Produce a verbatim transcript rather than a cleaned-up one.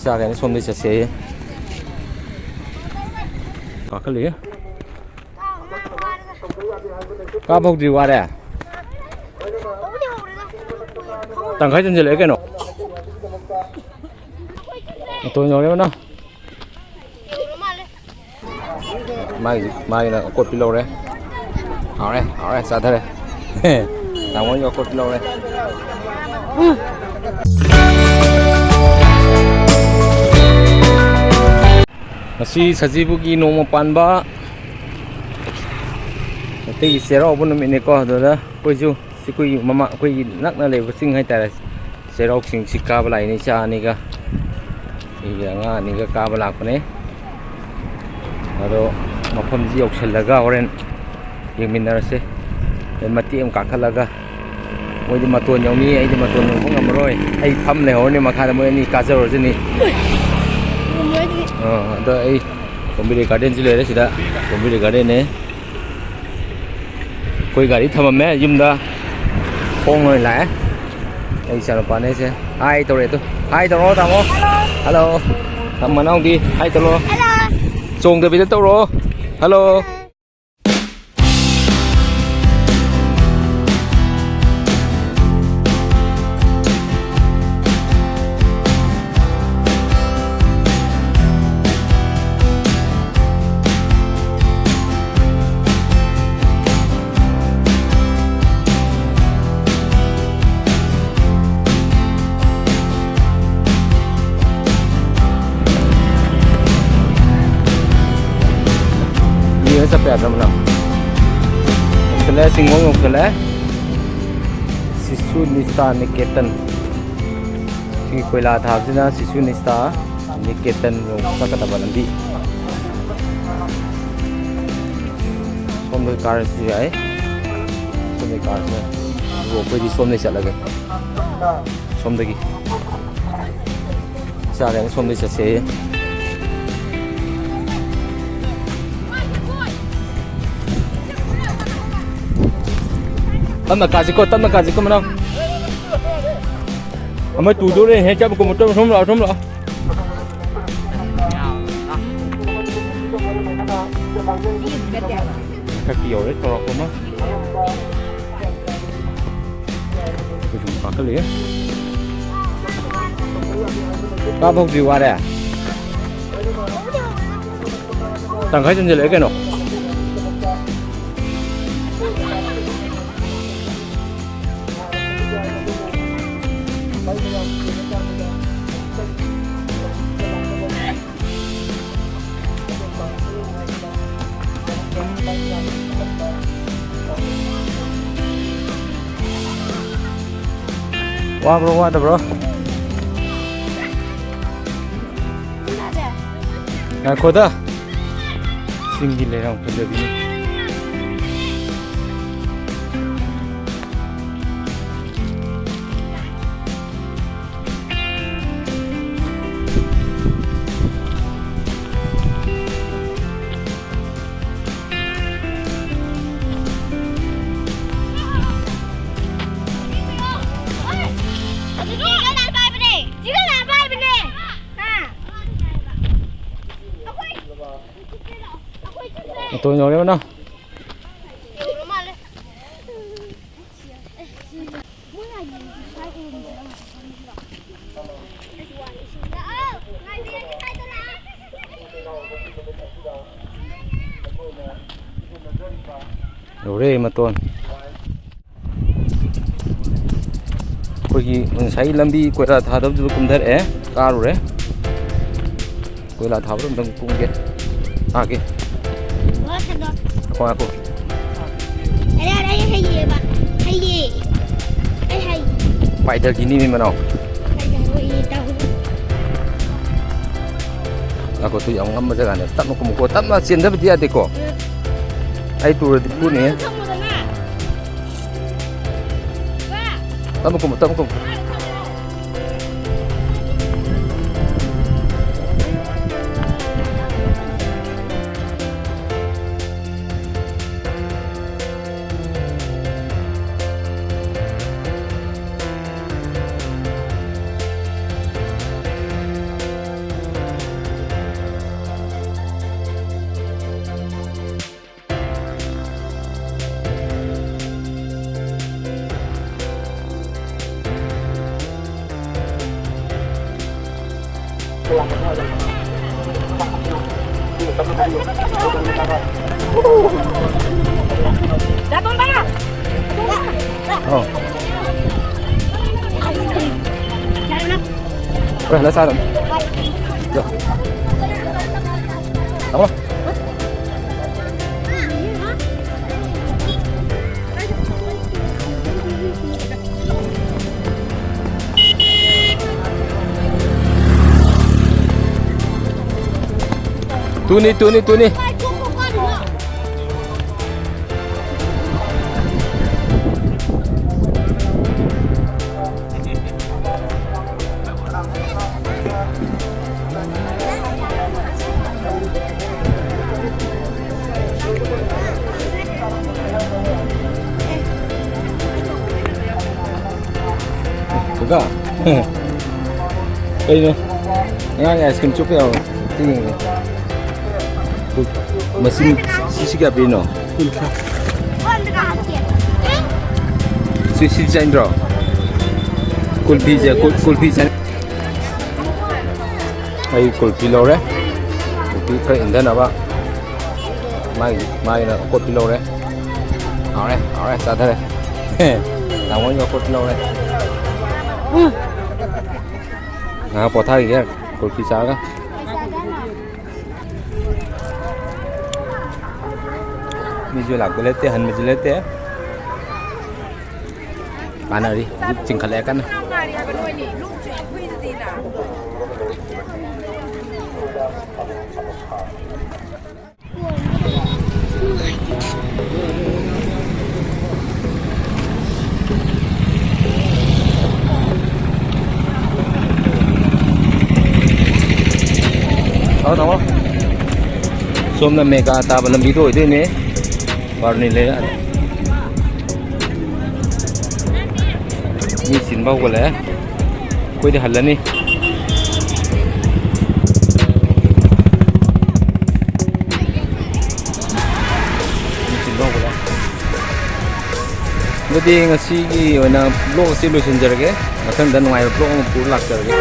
ꯆꯥꯒꯦꯅ ꯁꯣꯝꯗꯩ ꯆꯠꯁꯦꯌꯦ꯫ ꯀꯥꯈꯠꯂꯛꯑꯦ꯫ ꯀꯥꯕ ꯍꯧꯗ꯭ꯔꯤ, ꯋꯥꯔꯦ? ꯇꯪꯈꯥꯏ ꯆꯟꯁꯤꯜꯂꯛꯑꯦ ꯀꯩꯅꯣ꯫ ꯃꯇꯣꯟ ꯌꯧꯔꯦꯕ ꯅꯪ꯫ ꯃꯥꯒꯤ, ꯃꯥꯒꯤꯅ ꯑꯀꯣꯠꯄꯤ ꯂꯧꯔꯦ꯫ ꯍꯥꯎꯔꯦ, ꯍꯥꯎꯔꯦ, ꯆꯥꯊꯔꯦ꯫ ꯇꯥꯃꯣꯒꯤ ꯑꯀꯣꯠꯄꯤ ꯂꯧꯔꯦ꯫ ꯉꯁꯤ ꯁꯖꯤꯕꯨꯒꯤ ꯅꯣꯡꯃ ꯄꯥꯟꯕ ꯃꯩꯇꯩꯒꯤ ꯆꯩꯔꯥꯎꯕ ꯅꯨꯃꯤꯠꯅꯤꯀꯣ꯫ ꯑꯗꯨꯗ ꯑꯩꯈꯣꯏꯁꯨ ꯑꯩꯈꯣꯏꯒꯤ ꯃꯃꯥ-, ꯑꯩꯈꯣꯏꯒꯤ ꯅꯛꯅ ꯂꯩꯕ ꯆꯤꯡ ꯍꯥꯏꯇꯥꯔꯦ, ꯆꯩꯔꯥꯎ ꯆꯤꯡꯁꯤ ꯀꯥꯕ ꯂꯥꯛꯏꯅꯦ, ꯏꯆꯥ ꯑꯅꯤꯒ, ꯑꯩꯒꯤ ꯑꯉꯥꯡ ꯑꯅꯤꯒ ꯀꯥꯕ ꯂꯥꯛꯄꯅꯦ꯫ ꯑꯗꯣ ꯃꯐꯝꯁꯤ ꯌꯧꯁꯤꯜꯂꯒ ꯍꯣꯔꯦꯟ ꯌꯦꯡꯃꯤꯟꯅꯔꯁꯦ꯫ ꯑꯗꯩ ꯃꯇꯦꯛ ꯑꯃ ꯀꯥꯈꯠꯂꯒ, ꯃꯣꯏꯗꯤ ꯃꯇꯣꯟ ꯌꯧꯅꯤ, ꯑꯩꯗꯤ ꯃꯇꯣꯟ ꯌꯧꯕ ꯉꯝꯃꯔꯣꯏ꯫ ꯑꯩ ꯐꯝ ꯂꯩꯍꯧꯔꯅꯤ ꯃꯈꯥꯗ, ꯃꯣꯏ ꯑꯅꯤ ꯀꯥꯖꯔꯨꯔꯁꯤꯅꯤ꯫ ꯉꯝꯃꯣꯏꯗꯤ꯫ ꯑꯥ, ꯑꯗꯣ ꯑꯩ ꯀꯣꯝꯕꯤꯔꯩ ꯒꯥꯔꯗꯦꯟꯁꯤ ꯂꯩꯔꯦ ꯁꯤꯗ, ꯀꯣꯝꯕꯤꯔꯩ ꯒꯥꯔꯗꯦꯟꯅꯦ꯫ ꯑꯩꯈꯣꯏ ꯒꯥꯔꯤ ꯊꯝꯃꯝꯃꯦ ꯌꯨꯝꯗ, ꯈꯣꯡꯅ ꯑꯣꯏꯅ ꯂꯥꯛꯑꯦ꯫ ꯑꯩ ꯏꯆꯥꯅꯨꯄꯥꯅꯦ ꯁꯦ꯫ ꯍꯥꯏ ꯇꯧꯔꯛꯑꯦ ꯇꯨ꯫ ꯍꯥꯏ ꯇꯧꯔꯛꯑꯣ ꯇꯥꯃꯣ꯫ ꯍꯜꯂꯣ꯫ ꯇꯥꯃꯣ ꯃꯅꯥꯎꯗꯤ ꯍꯥꯏ ꯇꯧꯔꯛꯑꯣ꯫ ꯍꯜꯂꯣ꯫ ꯆꯣꯡꯗꯕꯤꯗ ꯇꯧꯔꯛꯑꯣ꯫ ꯍꯜꯂꯣ꯫ ꯌꯦꯡꯉ ꯆꯠꯄ ꯌꯥꯗ꯭ꯔꯕꯅꯣ? ꯌꯧꯁꯜꯂꯦ, ꯆꯤꯡꯈꯣꯡ ꯌꯧꯁꯜꯂꯦ꯫ ꯁꯤꯁꯨ ꯅꯤꯁꯇꯥ ꯅꯤꯀꯦꯇꯟ꯫ ꯁꯤꯒꯤ ꯀꯣꯏꯂꯥ ꯊꯥꯕꯁꯤꯅ ꯁꯤꯁꯨ ꯅꯤꯁꯇꯥ ꯅꯤꯀꯦꯇꯟ ꯌꯧ ꯆꯠꯀꯗꯕ ꯂꯝꯕꯤ꯫ ꯁꯣꯝꯗ ꯀꯥꯔꯁꯨ ꯌꯥꯏ꯫ ꯁꯣꯝꯗ ꯀꯥꯔꯁꯨ ꯌꯥꯏ꯫ ꯑꯗꯨꯕꯨ ꯑꯩꯈꯣꯏꯗꯤ ꯁꯣꯝꯗꯩ ꯆꯠꯂꯒꯦ꯫ ꯁꯣꯝꯗꯒꯤ꯫ ꯆꯥꯔꯦ, ꯁꯣꯝꯗꯩ ꯆꯠꯁꯦ꯫ ꯇꯞꯅ ꯀꯥꯁꯤꯀꯣ, ꯇꯞꯅ ꯀꯥꯁꯤꯀꯣ, ꯃꯅꯥꯎ꯫ ꯑꯃ ꯇꯨꯗꯣꯔꯦ, ꯍꯦꯛ ꯆꯠꯄ ꯀꯨꯝꯃꯛꯇꯧꯔꯣ, ꯁꯣꯝ ꯂꯥꯛꯑꯣ, ꯁꯣꯝ ꯂꯥꯛꯑꯣ꯫ ꯃꯊꯛꯇꯤ ꯌꯧꯔꯦ ꯆꯥꯎꯔꯥꯛꯄ ꯑꯃ꯫ ꯑꯩꯈꯣꯏ ꯁꯨꯝ ꯀꯥꯈꯠꯂꯛꯑꯦ꯫ ꯀꯥꯕ ꯍꯧꯗ꯭ꯔꯤ ꯋꯥꯔꯦ꯫ ꯇꯪꯈꯥꯏ ꯆꯟꯁꯤꯜꯂꯛꯑꯦ ꯀꯩꯅꯣ꯫ ꯋꯥꯕ꯭ꯔꯣ, ꯋꯥꯗꯕ꯭ꯔꯣ? ꯉꯥꯏꯈꯣꯗ꯫ ꯆꯤꯡꯒꯤ ꯂꯩꯔꯥꯡ ꯐꯖꯕꯤꯅꯤ꯫ ꯃꯇꯣꯟ ꯌꯧꯔꯦꯕ ꯅꯪ꯫ ꯌꯧꯔꯦ ꯃꯇꯣꯟ꯫ ꯑꯩꯈꯣꯏꯒꯤ ꯉꯁꯥꯏꯒꯤ ꯂꯝꯕꯤ ꯀꯣꯏꯂꯥ ꯊꯥꯗꯕꯗꯨꯗ ꯀꯨꯝꯊꯔꯛꯑꯦ, ꯀꯥꯔꯨꯔꯦ꯫ ꯀꯣꯏꯂꯥ ꯊꯥꯕꯗꯣ ꯑꯝꯇꯪ ꯀꯨꯝꯒꯦ꯫ ꯊꯥꯒꯦ꯫ ꯉꯥꯏꯈꯣ, ꯉꯥꯏꯈꯣ꯫ ꯑꯩ ꯍꯩꯌꯦꯕ꯫ ꯍꯩꯌꯦ꯫ ꯑꯩ ꯍꯩ꯫ ꯄꯥꯏꯊꯈꯤꯅꯤ ꯃꯤ ꯃꯅꯥꯎ꯫ ꯄꯥꯏꯊꯔꯣꯏꯌꯦ, ꯇꯧ꯫ ꯉꯥꯏꯈꯣ, ꯇꯨ ꯌꯥꯝ ꯉꯝꯕ ꯖꯒꯥꯅꯦ꯫ ꯇꯞꯅ ꯀꯨꯝꯃꯨꯀꯣ꯫ ꯇꯞꯅ ꯆꯦꯟꯗꯕꯗꯤ ꯌꯥꯗꯦꯀꯣ꯫ ꯎꯝ꯫ ꯑꯩ ꯇꯨꯔꯗꯤ ꯄꯨꯅꯤꯍꯦ꯫ ꯊꯝꯃꯣꯗꯅ꯫ ꯇꯞꯅ ꯀꯨꯝꯃꯨ, ꯇꯞꯅ ꯀꯨꯝꯃꯨ꯫ ꯌꯥ, ꯇꯣꯝꯕ! ꯑꯧ꯫ ꯍꯣꯔꯦꯟ ꯍꯜꯂ ꯆꯥꯔꯅꯤ꯫ ꯌꯣ꯫ ꯇꯥꯃꯣ꯫ ꯇꯨꯅꯤ, ꯇꯨꯅꯤ, ꯇꯨꯅꯤ꯫ ꯀꯀꯥ꯫ ꯀꯩꯅꯣ? ꯑꯉꯥꯡꯒꯤ ice cream ꯆꯨꯞꯄ ꯌꯥꯎꯔꯣ꯫ ꯁꯤ ꯌꯦꯡꯒꯦ꯫ ꯃꯁꯤꯡ, ꯁꯤꯁꯤ ꯀꯌꯥ ꯄꯤꯔꯤꯅꯣ? ꯁꯤ, ꯁꯤ ꯆꯥꯅꯤꯡꯗ꯭ꯔꯣ? ꯀꯨꯜꯐꯤꯁꯦ, ꯀꯨꯜ-, ꯀꯨꯜꯐꯤ ꯆꯥꯅꯤꯡ-, ꯑꯩ ꯀꯨꯜꯐꯤ ꯂꯧꯔꯦ꯫ ꯀꯨꯜꯐꯤ ꯈꯔ ꯏꯟꯊꯅꯕ꯫ ꯃꯥꯒꯤ, ꯃꯥꯒꯤꯅ ꯑꯀꯣꯠꯄꯤ ꯂꯧꯔꯦ꯫ ꯍꯥꯎꯔꯦ, ꯍꯥꯎꯔꯦ, ꯆꯥꯊꯔꯦ꯫ ꯇꯥꯃꯣꯒꯤ ꯑꯀꯣꯠꯄꯤ ꯂꯧꯔꯦ꯫ ꯉꯥꯏꯍꯥꯛ ꯄꯣꯊꯥꯈꯤꯒꯦ, ꯀꯨꯜꯐꯤ ꯆꯥꯔꯒ꯫ ꯃꯤꯁꯨ ꯂꯥꯛꯄ ꯂꯩꯇꯦ, ꯍꯟꯕꯁꯨ ꯂꯩꯇꯦ꯫ ꯀꯥꯟꯅꯔꯤ, ꯍꯧꯖꯤꯛ ꯆꯤꯡꯈꯠꯂꯛꯑꯦ ꯀꯟꯅ꯫ ꯊꯝꯃꯣ, ꯊꯝꯃꯣ꯫ ꯁꯣꯝꯅ ꯃꯦꯒꯥ ꯇꯥꯕ ꯂꯝꯕꯤꯗꯣ ꯑꯣꯏꯗꯣꯏꯅꯦ꯫ ꯕꯥꯔꯨꯅꯤ ꯂꯩꯔꯛ꯫ ꯃꯤ ꯆꯤꯟꯕ ꯍꯧꯒꯠꯂꯛꯑꯦ꯫ ꯑꯩꯈꯣꯏꯗꯤ ꯍꯜꯂꯅꯤ꯫ ꯃꯤ ꯆꯤꯟꯕ ꯍꯧꯒꯠꯂꯛꯑꯦ꯫ ꯑꯗꯨꯗꯤ ꯉꯁꯤꯒꯤ ꯑꯣꯏꯅ vlog ꯑꯁꯤ ꯂꯣꯏꯁꯤꯟꯖꯔꯒꯦ꯫ ꯃꯊꯪꯗ ꯅꯨꯡꯉꯥꯏꯕ vlog ꯑꯃ ꯄꯨꯔ ꯂꯥꯛꯆꯔꯒꯦ꯫